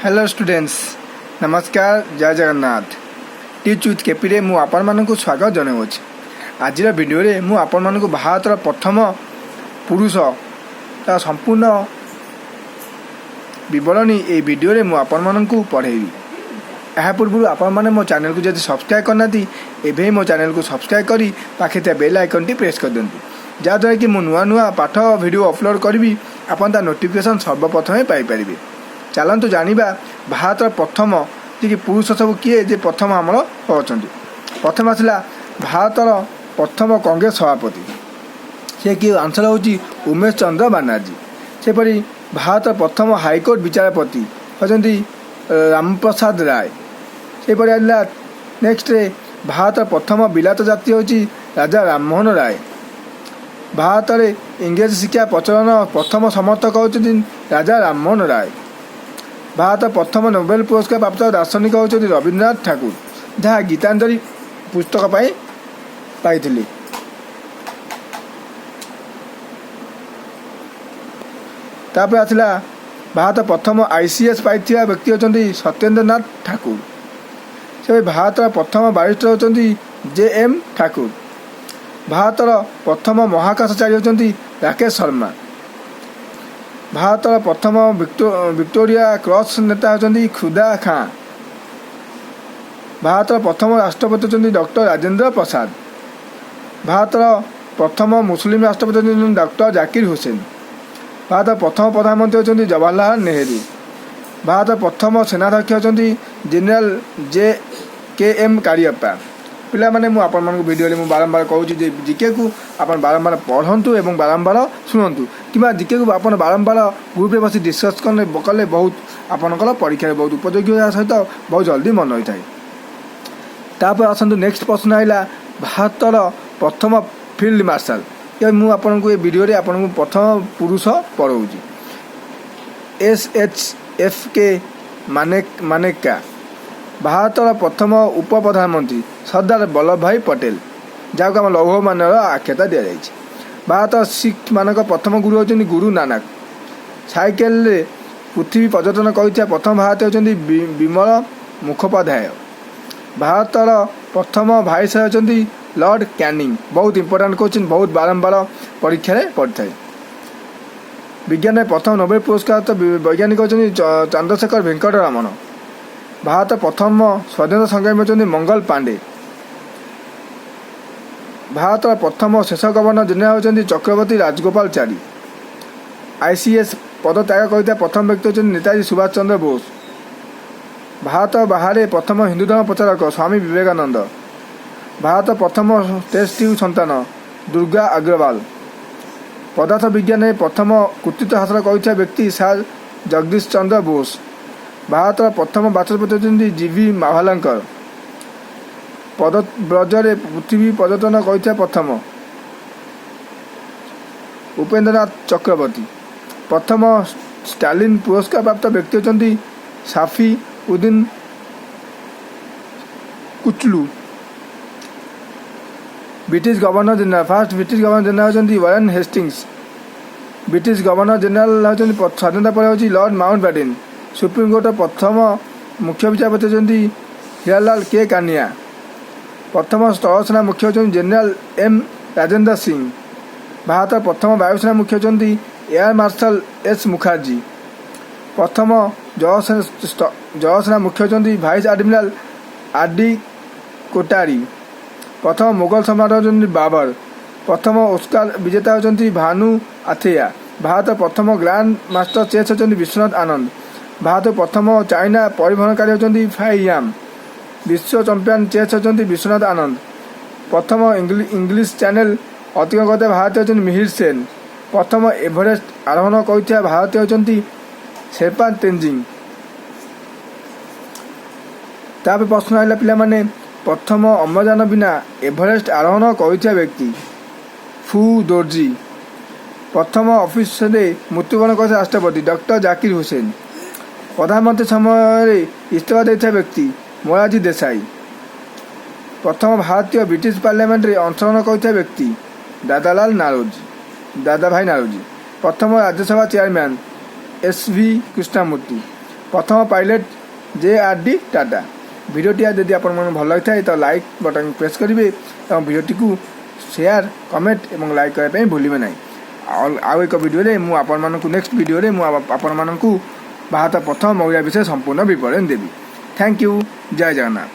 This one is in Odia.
ହ୍ୟାଲୋ ଷ୍ଟୁଡେଣ୍ଟସ୍, ନମସ୍କାର, ଜୟ ଜଗନ୍ନାଥ। ଟିଚ୍ ୱିଥ୍ କେପିରେ ମୁଁ ଆପଣମାନଙ୍କୁ ସ୍ୱାଗତ ଜଣାଉଅଛି। ଆଜିର ଭିଡ଼ିଓରେ ମୁଁ ଆପଣମାନଙ୍କୁ ଭାରତର ପ୍ରଥମ ପୁରୁଷ ତା ସମ୍ପୂର୍ଣ୍ଣ ବିବରଣୀ ଏହି ଭିଡ଼ିଓରେ ମୁଁ ଆପଣମାନଙ୍କୁ ପଢ଼େଇବି। ଏହା ପୂର୍ବରୁ ଆପଣମାନେ ମୋ ଚ୍ୟାନେଲକୁ ଯଦି ସବସ୍କ୍ରାଇବ୍ କରିନାହାନ୍ତି, ଏବେ ହିଁ ମୋ ଚ୍ୟାନେଲକୁ ସବସ୍କ୍ରାଇବ୍ କରି ପାଖେ ଥିବା ବେଲ୍ ଆଇକନ୍ଟି ପ୍ରେସ୍ କରିଦିଅନ୍ତୁ, ଯାହାଦ୍ୱାରା କି ମୁଁ ନୂଆ ନୂଆ ପାଠ ଭିଡ଼ିଓ ଅପଲୋଡ଼ କରିବି, ଆପଣ ତା ନୋଟିଫିକେସନ୍ ସର୍ବପ୍ରଥମେ ପାଇପାରିବେ। ଚାଲନ୍ତୁ ଜାଣିବା ଭାରତର ପ୍ରଥମ ଯେ ପୁରୁଷ ସବୁ କିଏ ଯେ ପ୍ରଥମ ଆମର ଅଛନ୍ତି। ପ୍ରଥମ ଆସିଲା ଭାରତର ପ୍ରଥମ କଂଗ୍ରେସ ସଭାପତି, ସେ କିଏ? ଆନ୍ସର ହେଉଛି ଉମେଶ ଚନ୍ଦ୍ର ବାନାର୍ଜୀ। ସେପରି ଭାରତର ପ୍ରଥମ ହାଇକୋର୍ଟ ବିଚାରପତି ହେଉଛନ୍ତି ରାମପ୍ରସାଦ ରାୟ। ସେହିପରି ଆସିଲା ନେକ୍ସଟରେ ଭାରତର ପ୍ରଥମ ବିଲାତ ଯାତ୍ରୀ ହେଉଛି ରାଜା ରାମମୋହନ ରାୟ। ଭାରତରେ ଇଂରେଜୀ ଶିକ୍ଷା ପ୍ରଚଳନ ପ୍ରଥମ ସମର୍ଥକ ହେଉଛନ୍ତି ରାଜା ରାମମୋହନ ରାୟ। ଭାରତ ପ୍ରଥମ ନୋବେଲ ପୁରସ୍କାର ପ୍ରାପ୍ତ ଦାର୍ଶନିକ ହେଉଛନ୍ତି ରବୀନ୍ଦ୍ରନାଥ ଠାକୁର, ଯାହା ଗୀତାଞ୍ଜଳି ପୁସ୍ତକ ପାଇଁ ପାଇଥିଲେ। ତାପରେ ଆସିଲା ଭାରତ ପ୍ରଥମ ଆଇସିଏସ୍ ପାଇଥିବା ବ୍ୟକ୍ତି ହେଉଛନ୍ତି ସତ୍ୟେନ୍ଦ୍ରନାଥ ଠାକୁର। ସେ ଭାରତର ପ୍ରଥମ ବାରିଷ୍ଟର ହେଉଛନ୍ତି ଜେ ଏମ୍ ଠାକୁର। ଭାରତର ପ୍ରଥମ ମହାକାଶଚାରୀ ହେଉଛନ୍ତି ରାକେଶ ଶର୍ମା। ଭାରତର ପ୍ରଥମ ଭିକ୍ଟୋରିଆ କ୍ରସ୍ ନେତା ହେଉଛନ୍ତି ଖୁଦା ଖାଁ। ଭାରତର ପ୍ରଥମ ରାଷ୍ଟ୍ରପତି ହେଉଛନ୍ତି ଡକ୍ଟର ରାଜେନ୍ଦ୍ର ପ୍ରସାଦ। ଭାରତର ପ୍ରଥମ ମୁସଲିମ ରାଷ୍ଟ୍ରପତି ହେଉଛନ୍ତି ଡକ୍ଟର ଜାକିର ହୁସେନ। ଭାରତର ପ୍ରଥମ ପ୍ରଧାନମନ୍ତ୍ରୀ ହେଉଛନ୍ତି ଜବାହରଲାଲ ନେହେରୁ। ଭାରତର ପ୍ରଥମ ସେନାଧ୍ୟକ୍ଷ ହେଉଛନ୍ତି ଜେନେରାଲ ଜେ କେ ଏମ୍ କାରିୟପ୍ପା। ପିଲାମାନେ, ମୁଁ ଆପଣମାନଙ୍କୁ ଭିଡ଼ିଓରେ ମୁଁ ବାରମ୍ବାର କହୁଛି ଯେ ଜିକେକୁ ଆପଣ ବାରମ୍ବାର ପଢ଼ନ୍ତୁ ଏବଂ ବାରମ୍ବାର ଶୁଣନ୍ତୁ, କିମ୍ବା ଜିକେକୁ ଆପଣ ବାରମ୍ବାର ଗ୍ରୁପରେ ବସି ଡିସ୍କସ୍ କଲେ ବହୁତ ଆପଣଙ୍କର ପରୀକ୍ଷାରେ ବହୁତ ଉପଯୋଗୀ ହେବା ସହିତ ବହୁତ ଜଲ୍ଦି ମନେ ରହିଥାଏ। ତାପରେ ଆସନ୍ତୁ, ନେକ୍ସଟ ପ୍ରଶ୍ନ ଆସିଲା ଭାରତର ପ୍ରଥମ ଫିଲ୍ଡ ମାର୍ଶାଲ। ଏବେ ମୁଁ ଆପଣଙ୍କୁ ଏ ଭିଡ଼ିଓରେ ଆପଣଙ୍କୁ ପ୍ରଥମ ପୁରୁଷ ପଢ଼ଉଛି। ଏସ୍ ଏଚ୍ ଏଫ୍ କେ ମାନେକା। ଭାରତର ପ୍ରଥମ ଉପ ପ୍ରଧାନମନ୍ତ୍ରୀ ସର୍ଦ୍ଦାର ବଲ୍ଲଭ ଭାଇ ପଟେଲ, ଯାହାକୁ ଆମ ଲୌହ ମାନର ଆଖ୍ୟାତା ଦିଆଯାଇଛି। ଭାରତର ଶିଖମାନଙ୍କ ପ୍ରଥମ ଗୁରୁ ହେଉଛନ୍ତି ଗୁରୁ ନାନକ। ସାଇକେଲରେ ପୃଥିବୀ ପର୍ଯ୍ୟଟନ କରିଥିବା ପ୍ରଥମ ଭାରତୀୟ ହେଉଛନ୍ତି ବିମଳ ମୁଖୋପାଧ୍ୟାୟ। ଭାରତର ପ୍ରଥମ ଭାଇସରୟ ହେଉଛନ୍ତି ଲର୍ଡ଼ କ୍ୟାନିଂ। ବହୁତ ଇମ୍ପୋର୍ଟାଣ୍ଟ କ୍ୱେଶ୍ଚିନ୍, ବହୁତ ବାରମ୍ବାର ପରୀକ୍ଷାରେ ପଡ଼ିଥାଏ। ବିଜ୍ଞାନରେ ପ୍ରଥମ ନୋବେଲ ପୁରସ୍କାର ତ ବୈଜ୍ଞାନିକ ହେଉଛନ୍ତି ଚନ୍ଦ୍ରଶେଖର ଭେଙ୍କଟ ରମଣ। ଭାରତ ପ୍ରଥମ ସ୍ୱାଧୀନତା ସଂଗ୍ରାମୀ ହେଉଛନ୍ତି ମଙ୍ଗଲ ପାଣ୍ଡେ। ଭାରତର ପ୍ରଥମ ଶେଷ ଗଭର୍ଣ୍ଣର ଜେନେରାଲ ହେଉଛନ୍ତି ଚକ୍ରବର୍ତ୍ତୀ ରାଜଗୋପାଳଚାରୀ। ଆଇସିଏସ୍ ପଦ ତ୍ୟାଗ କରିଥିବା ପ୍ରଥମ ବ୍ୟକ୍ତି ହେଉଛନ୍ତି ନେତାଜୀ ସୁଭାଷ ଚନ୍ଦ୍ର ବୋଷ। ଭାରତ ବାହାରେ ପ୍ରଥମ ହିନ୍ଦୁ ଧର୍ମ ପ୍ରଚାରକ ସ୍ୱାମୀ ବିବେକାନନ୍ଦ। ଭାରତ ପ୍ରଥମ ଟେଷ୍ଟ ଟ୍ୟୁବ୍ ସନ୍ତାନ ଦୁର୍ଗା ଅଗ୍ରୱାଲ। ପଦାର୍ଥ ବିଜ୍ଞାନରେ ପ୍ରଥମ କୃତିତ୍ୱ ହାସଲ କରିଥିବା ବ୍ୟକ୍ତି ସାର୍ ଜଗଦୀଶ ଚନ୍ଦ୍ର ବୋଷ। ଭାରତର ପ୍ରଥମ ବାଚସ୍ପତି ହେଉଛନ୍ତି ଜି ଭି ମାଭାଲଙ୍କର। ପଦବ୍ରଜରେ ପୃଥିବୀ ପର୍ଯ୍ୟଟନ କରିଥିବା ପ୍ରଥମ ଉପେନ୍ଦ୍ରନାଥ ଚକ୍ରବର୍ତ୍ତୀ। ପ୍ରଥମ ଷ୍ଟାଲିନ ପୁରସ୍କାର ପ୍ରାପ୍ତ ବ୍ୟକ୍ତି ହେଉଛନ୍ତି Safi Uddin Kuchlu. British governor general, first British governor general ହେଉଛନ୍ତି Warren Hastings. British governor general ହେଉଛନ୍ତି ସ୍ୱାଧୀନତା ପରେ ହେଉଛି ଲର୍ଡ଼ ମାଉଣ୍ଟ ବ୍ୟାଟେନ୍। ସୁପ୍ରିମକୋର୍ଟର ପ୍ରଥମ ମୁଖ୍ୟ ବିଚାରପତି ହେଉଛନ୍ତି ହୀରାଲାଲ କେ କାନିଆ। ପ୍ରଥମ ସ୍ଥଳସେନା ମୁଖ୍ୟ ହେଉଛନ୍ତି ଜେନେରାଲ ଏମ୍ ରାଜେନ୍ଦ୍ର ସିଂ। ଭାରତର ପ୍ରଥମ ବାୟୁସେନା ମୁଖ୍ୟ ହେଉଛନ୍ତି ଏୟାର ମାର୍ଶାଲ ଏସ୍ ମୁଖାର୍ଜୀ। ପ୍ରଥମ ଜଳସେନା ମୁଖ୍ୟ ହେଉଛନ୍ତି vice admiral R D coterie. ପ୍ରଥମ ମୋଗଲ ସମ୍ରାଟ ହେଉଛନ୍ତି ବାବର। ପ୍ରଥମ ଓସ୍କାର ବିଜେତା ହେଉଛନ୍ତି ଭାନୁ ଆଥେୟା। ଭାରତର ପ୍ରଥମ ଗ୍ରାଣ୍ଡ ମାଷ୍ଟର ଚେସ୍ ହେଉଛନ୍ତି ବିଶ୍ୱନାଥ ଆନନ୍ଦ। ଭାରତର ପ୍ରଥମ ଚାଇନା ପରିଭ୍ରମଣକାରୀ ହେଉଛନ୍ତି ଫାଇ ୟାନ୍। ବିଶ୍ୱ ଚାମ୍ପିୟନ ଚେସ୍ ହେଉଛନ୍ତି ବିଶ୍ୱନାଥ ଆନନ୍ଦ। ପ୍ରଥମ ଇଂଲିଶ ଚ୍ୟାନେଲ ଅତିକ୍ରମ କରିଥିବା ଭାରତୀୟ ହେଉଛନ୍ତି ମିହିର ସେନ। ପ୍ରଥମ ଏଭରେଷ୍ଟ ଆରୋହଣ କରିଥିବା ଭାରତୀୟ ହେଉଛନ୍ତି ସେର୍ପା ତେଞ୍ଜିଂ। ତାପରେ ପ୍ରଶ୍ନ ହେଲା ପିଲାମାନେ, ପ୍ରଥମ ଅମ୍ଳଜାନ ବିନା ଏଭରେଷ୍ଟ ଆରୋହଣ କରିଥିବା ବ୍ୟକ୍ତି ଫୁ ଦୋର୍ଜି। ପ୍ରଥମ ଅଫିସରେ ମୃତ୍ୟୁବରଣ କରିଥିବା ରାଷ୍ଟ୍ରପତି ଡକ୍ଟର ଜାକିର ହୁସେନ। ପ୍ରଧାନମନ୍ତ୍ରୀ ସମୟରେ ଇସ୍ତଫା ଦେଇଥିବା ବ୍ୟକ୍ତି ମୋରାରଜୀ ଦେଶାଇ। ପ୍ରଥମ ଭାରତୀୟ ବ୍ରିଟିଶ ପାର୍ଲାମେଣ୍ଟରେ ଅଂଶଗ୍ରହଣ କରିଥିବା ବ୍ୟକ୍ତି ଦାଦାଲାଲ ନାରୋଜି, ଦାଦାଭାଇ ନାରୋଜି। ପ୍ରଥମ Rajya Sabha chairman S V Krishnamurthy. ପ୍ରଥମ ପାଇଲଟ୍ ଜେ.ଆର୍.ଡି. ଟାଟା। ଭିଡ଼ିଓଟି ଯଦି ଆପଣମାନଙ୍କୁ ଭଲ ଲାଗିଥାଏ, ତ ଲାଇକ୍ ବଟନ୍ ପ୍ରେସ୍ କରିବେ ଏବଂ ଭିଡ଼ିଓଟିକୁ ସେୟାର, କମେଣ୍ଟ ଏବଂ ଲାଇକ୍ କରିବା ପାଇଁ ଭୁଲିବେ ନାହିଁ। ଆଉ ଏକ ଭିଡ଼ିଓରେ ମୁଁ ଆପଣମାନଙ୍କୁ, ନେକ୍ସଟ ଭିଡ଼ିଓରେ ମୁଁ ଆପଣମାନଙ୍କୁ ଭାରତ ପ୍ରଥମ ମହିଳା ବିଷୟରେ ସମ୍ପୂର୍ଣ୍ଣ ବିବରଣୀ ଦେବି। Thank you. Jay Jagannath.